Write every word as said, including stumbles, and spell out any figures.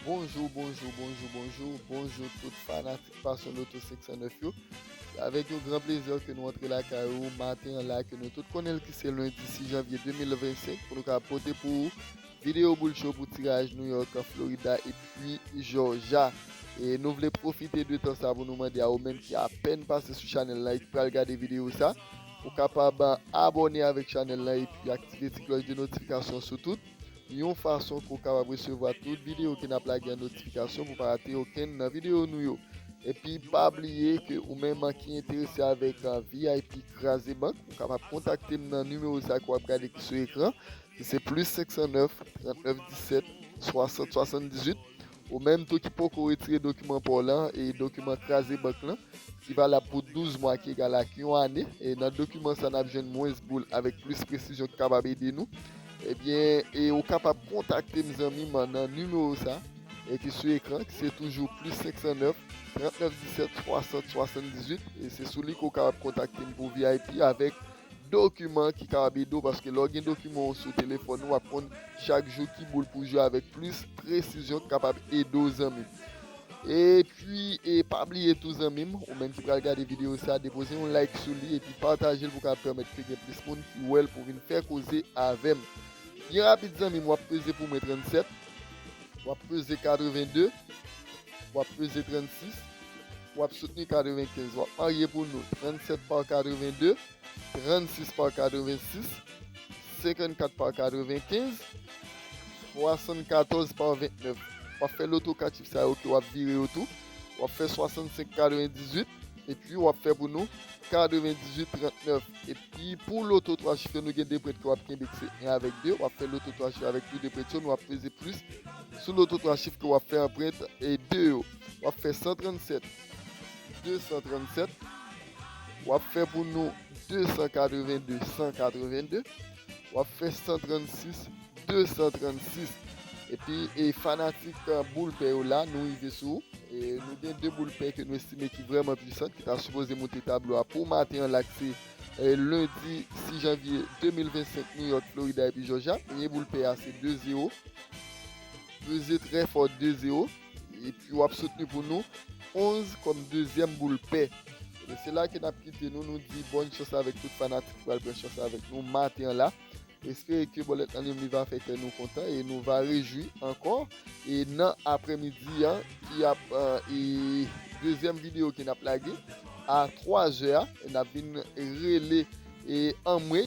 Bonjou, bonjou, bonjou, bonjou, bonjou tout fanatik Passion Lotto senk san nèf yo. Se avèk yon gran plezi ke nou antre lakay ou maten an la, ke nou tout konnen l ki se lendi sis janvye de mil vennsenk, pou nou ka pote pou ou videyo boul cho pou tiraj New York, Florida epi Georgia. E nou vle pwofite de tan sa pou nou mande a ou menm ki apèn pase sou chanèl la e ki pral gade videyo sa, ou kapab abòne avèk chanèl la epi aktive ti klòch de notifikasyon sou tout, yon fason ke w kapab resevwa tout videyo ke n ap lage an notifikasyon pou pa rate okenn nan videyo nou yo. Epi pa bliye ke ou menm ki enterese avèk, uh, V I P Kraze Bank, ou kapab kontakte m nan nimewo sa ke w ap gade ki sou ekran, ki se plis senk san nèf, trant nèf disèt, swasant swasanndizuit. Ou menm tou ki poko retire dokiman pa w lan e dokiman Kraze Bank lan, ki valab pou douz mwa, ki egal ak yon ane. E nan dokiman sa, n ap jwenn mwens boul avèk plis presizyon ki kapab ede nou. Ebyen, e ou kapab kontakte m, zanmi m, nan nimewo sa, e ki sou ekran, ki se toujou plis senk san nèf, trant nèf disèt, swasant swasanndizuit. E se sou li ke w kapab kontakte m pou V I P avèk dokiman ki kapab ede w, paske lè w gen dokiman w sou telefòn ou, w ap konn chak jou ki boul pou jwe avèk plis presizyon ki kapab ede w, zanmi m. Epi, e pa bliye tou, zanmi m, ou menm ki pral gade videyo sa, depoze yon like sou li epi pataje l pou kapab pèmèt ke gen plis moun ki wè l pou vin fè koze avè m. Byen rapid, zanmi m, w ap peze pou mwen trannsèt, w ap peze katrevenn de, w ap peze trannsis, w ap soutni katrevenkenz. W ap marye pou nou trannsèt pa katrevenn de, trannsis pa katrevensis, senkannkat pa katrevenkenz, swasannkatòz pa vennèf. W ap fè loto kat chif sa yo ke w ap vire yo tou. W ap fè swasannsenk katrevendizuit, epi w ap fè pou nou katrevendizuit trannèf. Epi pou loto twa chif yo, nou gen de pwent ke w ap kenbe, ki se en avèk de. W ap fè loto twa chif avèk tou de pwent yo, nou ap peze plis sou loto twa chif ke w ap fè anprent e de yo. W ap fè san trannsèt, de san trannsèt. W ap fè pou nou de san katrevenn de, san katrevenn de. W ap fè san trannsis, de san trannsis. Epi, e fanatik, uh, boul pè yo la, nou rive sou ou. E nou gen de boul pè ke nou estime ki vrèman pwisan, ki ta sipoze moute tablo a pou maten an la, ki se, e, lendi sis janvye de mil vennsenk, New York, Florida epi Georgia. Premye boul pè a se de zewo. Peze trè fò, de zewo. Epi w ap soutni pou nou onz kòm dezyèm boul pè. Ebyen, se la ke n ap kite nou. Nou di bòn chans avèk tout fanatik ki pral pran chans avèk nou maten an la. Espere ke bòlèt nan li va fè kè nou kontan e nou va rejwi ankò. E nan aprèmidi an, ki ap, e, dezyèm videyo ke n ap lage a twa zè a, n ap vin rele e anmwe